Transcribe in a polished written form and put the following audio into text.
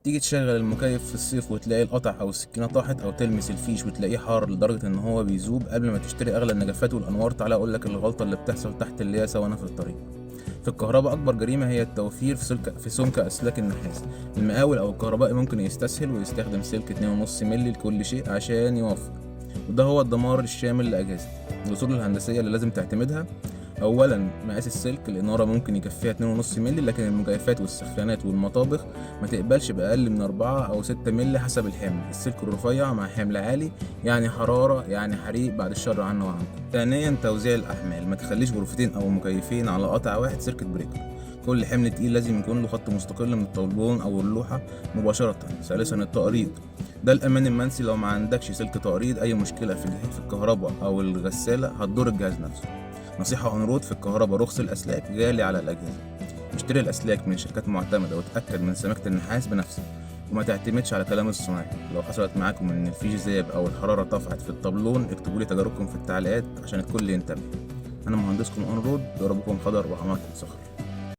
تيجي تشغل المكيف في الصيف وتلاقي القطع او السكينة طاحت، او تلمس الفيش وتلاقيه حار لدرجة ان هو بيذوب. قبل ما تشتري اغلى النجفات والانوار تعالى اقول لك الغلطة اللي بتحصل تحت اللياسه وانا في الطريق. في الكهرباء اكبر جريمة هي التوفير في سمك اسلاك النحاس. المقاول او الكهربائي ممكن يستسهل ويستخدم سلك 2.5 مللي لكل شيء عشان يوفر، وده هو الدمار الشامل لاجهزته. الاصول الهندسية اللي لازم تعتمدها: اولا مقاس السلك، الاناره ممكن يكفيها 2.5 مللي، لكن المكيفات والسخانات والمطابخ ما تقبلش باقل من 4 او 6 مللي حسب الحمل. السلك الرفيع مع حمل عالي يعني حرارة، يعني حريق، بعد الشر عنه وعنكم. ثانيا توزيع الاحمال، ما تخليش غرفتين او مكيفين على قطع واحد circuit breaker. كل حمل تقيل لازم يكون له خط مستقل من الطابلون او اللوحة مباشرة. ثالثا التأريض، ده الامان المنسي. لو ما عندكش سلك تأريض، اي مشكلة في الكهرباء او الغسالة هتضر الجهاز نفسه. نصيحة on road في الكهرباء: رخص الأسلاك غالي على الأجهزة. اشتري الأسلاك من شركات معتمدة وتأكد من سماكة النحاس بنفسك، وما تعتمدش على كلام الصناعي. لو حصلت معاكم ان الفيش ذاب او الحرارة طفحت في الطابلون، اكتبوا لي تجاربكم في التعليقات عشان الكل ينتبه. انا مهندسكم on road، دربكم خضر وعمركم صخر.